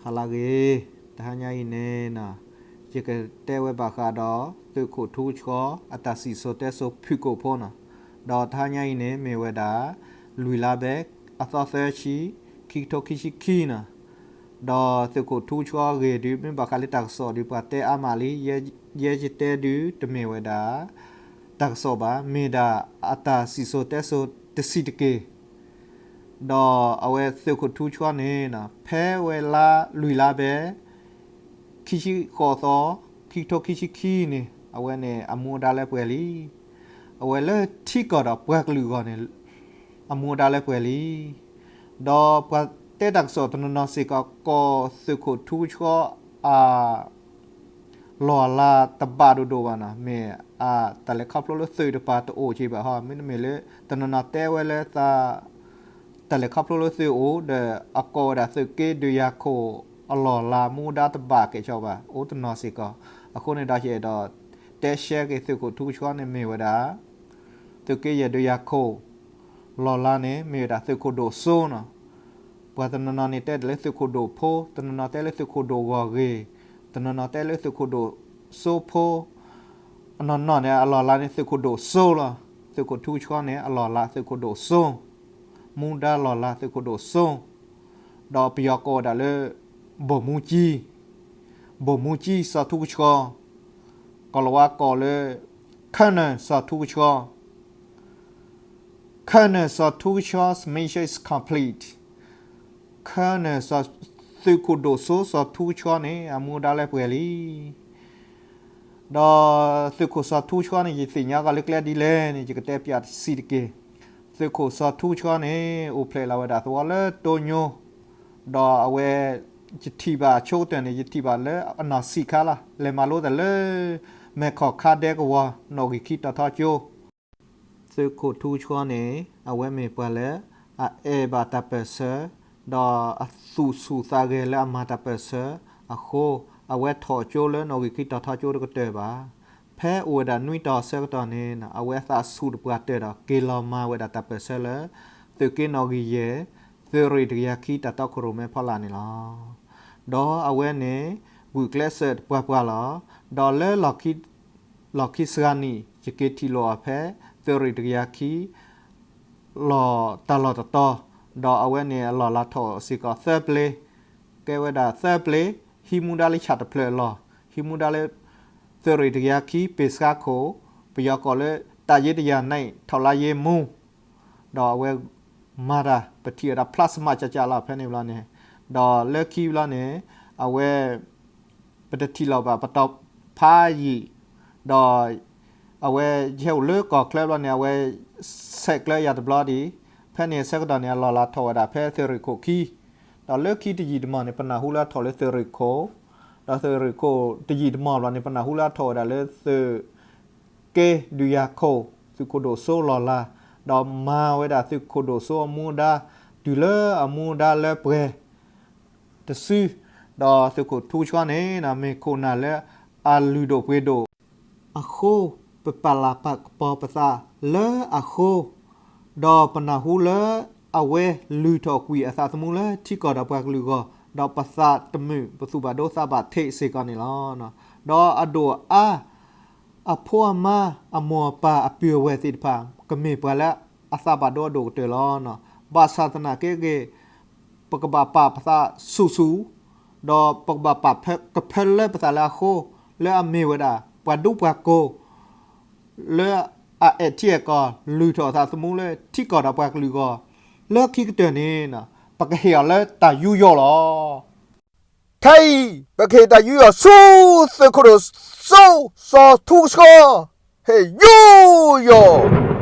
ဟါလၢအဂ့ၤ, တဟါညါအံၤန့ၣ် ယကတဲဝဲဘၣ်ဃးဒီး သုးခိၣ်ထူကဆှီ အတၢ်စံၣ်စိၤတဲစိၤဖုၣ်ကိာ်ဖိန့ၣ်, ဒီးတဟါညါအံၤန့ၣ်မ့ၢ်ဝဲဒၣ် လွံၢ်လါဘဲ အသီသၢဆံ ခံကထိခံဆံခံန့ၣ်, ဒီးသုးခိၣ်ထူကဆှီအဂ့ၢ်ဒုး မ့ၢ်ဘၣ်ဃးလၢတၢ်ကစီၣ်ဒုး ပှၤတဲအါမးလံ, ယဲယတဲဒုး တမ့ၢ်ဝဲဒၣ် တၢ်ကစီၣ်ဘၣ်, မ့ၢ်ဒၣ်အတၢ်စံၣ်စိၤတဲစိၤတဆံးတက့ၢ်. ဒီးအဝဲသုးခိၣ်ထူကဆှီန့ၣ် ဖဲဝဲလါလွံၢ်လါဘဲ ခံဆံဃိးသီ ခံကထိခံဆံခံန့ၣ် အဝဲန့ၣ်အမူအဒါလၢပှဲၤလံ. အဝဲလၢထံကီၢ်ဒီးပှၤကလုာ်အဂီၢ်န့ၣ် အမူအဒါလၢပှဲၤလံ. ဒီးပှၤတဲတၢ်ကစီၣ်တနီၤနီၤစ့ၢ်ကီး ကိးသုးခိၣ်ထူကဆှီအ လီၢ်လၤတဘၣ်ဒိၣ်ဒိၣ်ဘၣ်န့ၣ်, မ့ၢ်အတၢ်လဲၤခီဖျိလၢသုးတပၤတအိၣ်က့ဘၣ်ဟီ, မ့တမ့ၢ်လၢ တနီၤနီၤတဲဝဲလၢ တၢ်လဲၤခီဖျိလၢသုးအိၣ်ဒီး အကိးဝဲဒၣ်သုးက့ဒုးယၤခိၣ်အလီၢ်လၤမူဒါတဘၣ်ကဲၣ်ဆိးဘၣ် အိၣ်တနီၤစ့ၢ်ကီး. အဃိန့ၣ်ဒီးယအဲၣ်ဒိးတဲရှဲက့ၤသုးခိၣ်ထူကဆှီန့ၣ်မ့ၢ်ဝဲဒၣ် သုးက့ယဲၢ်ဒုးယၤခိၣ် လီၢ်လၤန့ၣ် မ့ၢ်ဝဲဒၣ်သုးခိၣ်ဒိၣ်စိန့ၣ်. ပှၤတနီၤနီၤန့ၣ်တဲဒၣ်လၢသုးခိၣ်ဒိၣ်ဖိ, တနီၤနီၤတဲလၢသုးခိၣ်ဒိၣ်ဂီၢ်ဂ့ၢ်, တနီၤနီၤတဲလၢသုးခိၣ်ဒိၣ်စိဖိ, အနီၢ်နီၢ်န့ၣ် အလီၢ်လၤန့ၣ်သုးခိၣ်ဒိၣ်စိလီၤ. သုးခိၣ်ထူကဆှီန့ၣ် အလီၢ်လၤသုးခိၣ်ဒိၣ်စိ, မူဒါလီၢ်လၤသုးခိၣ်ဒိၣ်စိ, ဒီးပယီၤကိးဝဲဒၣ်လၢ ဗိုလ်မှူးကြီး, ဗိုလ်မှူးကြီး စီၤထူကဆှီ, ကီၢ်လၤဝါကိးလၢ Colonel စီၤထူကဆှီ, Colonel စီၤထူကဆှီ mission is complete. Colonel သုးခိၣ်ဒိၣ်စိ စီၤထူကဆှီန့ၣ် အမူဒါလၢပှဲၤလံ. ဒီးသုးခိၣ်စီၤထူကဆှီန့ၣ် ယသ့ၣ်ညါအီၤလၢကျဲဒ်လဲၣ်န့ၣ် ယကတဲပၠးတဆံးတက့ၢ်. သုးခိၣ်စီၤထူကဆှီန့ၣ် အိၣ်ဖျဲၣ်လီၤဝဲဒၣ်သဝီလၢတိညိ, ဒီးအဝဲ ယထံၣ်ဘၣ်အဆိကတၢၢ်န့ၣ် ယထံၣ်ဘၣ်လၢအနီၢ်ဆံးခါလီၤ. လဲၤမၤလိတၢ်လၢ မဲၢ်ခီၣ်ခါဒဲကဝီၤ နီၣ်ဂံၢ်ခံတီၤထီကၠိ သုးခိၣ်ထူကဆှီန့ၣ် အဝဲမ့ၢ်ပှၤလၢ အအဲၣ်ဘၣ်တၢ်ပၢၢ်ဆၢ, ဒီးအသူၣ်ဆူၣ်သးဂဲၤလၢအမၤတၢ်ပၢၢ်ဆၢအဃိ, အဝဲထီၣ်ကၠိလၢနီၣ်ဂံၢ်ခံတီၤထီကၠိတကတၢၢ်ဘၣ်. ဖဲအိၣ်ဝဲဒၣ်နွံတီၤဆၢကတီၢ်န့ၣ် အဝဲသးဆူၣ်တပှၢ်တၢၢ်ဒီး က့ၤလီၤမၤဝဲဒၣ်တၢ်ပၢၢ်ဆၢလၢ သုးက့နီၣ်ဂံၢ်ယဲၢ်, သုးရ့ၣ်တကယၤခံ တၢ်တီခိၣ်ရိၣ်မဲဖီလာ်န့ၣ်လီၤ. ဒီးအဝဲန့ၣ် ဂုာ်ကျဲးစၢးတပှၢ်ပှၢ်လီၤ. ဒီးလၢ လီၢ်ခံစှၤနံၣ် ယက့ၤထံၣ်လိာ်အီၤဖဲ သုးရ့ၣ်တကယၤခံ လီၢ်တၢ်လီၢ်တတီၤ, ဒီးအဝဲန့ၣ်အလီၢ်လၤထီၣ်စ့ၢ်ကီးသၢပျ့ၤ, ကဲဝဲဒၣ်သၢပျ့ၤ, ဟံးမူဒါလၢဆၣ်တဖျၢၣ်အလီၢ်, ဟံးမူဒါလၢ သုးရ့ၣ်တကယၤခံ ပ့ၢ်စှါခိၣ်, ပယီၤကိးလၢ တပ်ရင်းတစ်ရာနှစ် ထောက်လှမ်းရေးမှူး, ဒီးအဝဲမၤတၢ် ပထံၣ်ဝဲဒၣ် plasma ကၠးကၠးလီၤဖဲန့ၣ်ဘျီန့ၣ်, ဒီးလၢခံဘျီန့ၣ် အဝဲ ပတထံၣ်လီၤဘၣ်ပတီၢ်ဖးယံာ်, ဒီးအဝဲယဟဲအိၣ်လၢကီၢ်ချၢဘျီန့ၣ် အဝဲ ဆဲးကျၢယၤတဘျီဒံး, ဖဲန့ၣ်အဆၢကတီၢ်န့ၣ် အလီၢ်လၤထီၣ်ဝဲဒၣ်ဖဲသုးရ့ၣ်ခိၣ်ခံ, ဒီးလၢခံတယံာ်တမီၢ်န့ၣ် ပနၢ်ဟူလၢအထီၣ်လၢသုးရ့ၣ်ခိၣ်, ဒီးသုးရ့ၣ်ခိၣ်တယံာ်တမီၢ်ဘျီန့ၣ် ပနၢ်ဟူလၢအထီၣ်ဝဲဒၣ်လၢသုး က့ဒုးယၤခိၣ် သုးခိၣ်ဒိၣ်စိလီၢ်လၤ, ဒီးမၤဝဲဒၣ်သုးခိၣ်ဒိၣ်စိအမူဒါ တုၤလၢအမူဒါလၢပှဲၤ တစု, ဒီးသုးခိၣ်ထူကဆှီန့ၣ် မ့ၢ်ခိၣ်နၢ်လၢအလုၢ်ဒိၣ်ပှ့ၤဒိၣ်အဃိ, ပပာ်လၤပာ်ကပီၤပသးလၢအဃိ, ဒီးပနၢ်ဟူလၢအဝဲလုၢ်ထီၣ်ကွံာ်အသးသမူလၢထံကီၢ်ဒီးပှၤကလုာ်အဂီၢ်, ဒီးပသးတမုာ်ပသူၣ်ဘၣ်ဒိသးဘၣ်ထံးစ့ၢ်ကီးန့ၣ်လီၤ. ဒီးအဒိၣ်အါ အဖိအမါ အမိၢ်အပၢ်အပုၢ်အဝဲၢ်သ့ၣ်တဖၣ် ကမ့ၢ်ပှၤလၢအသးဘၣ်ဒိအဒိၣ်ကတၢၢ်လီၤ. ဘၣ်ဆၣ်သနာ်က့ဂ့ၤ ပကဘၣ်ပာ်ပသးဆူၣ်ဆူၣ်, ဒီးပကဘၣ်ပာ်ကဖၢလၢပသးလၢအဃိ, လၢအမ့ၢ်ဝဲဒၣ် ပှၤဒူပှၤကိၢ် လၢအအဲၣ်ထံအဲၣ်ကီၢ် လုၢ်ထီၣ်အသးသမူလၢထံကီၢ်ဒီးပှၤကလုာ်အဂီၢ်, လၢခံကတၢၢ်န့ၣ် ပကဟ့ၣ်အီၤလၢတၢ်ယူးယီၣ်လီၤ. ခဲအံၤ ပကဟ့ၣ်တၢ်ယူးယီၣ်ဆူ သုးခိၣ်ဒိၣ်စိ စီၤထူကဆှီ, ဟ့ၣ်ယူးယီၣ်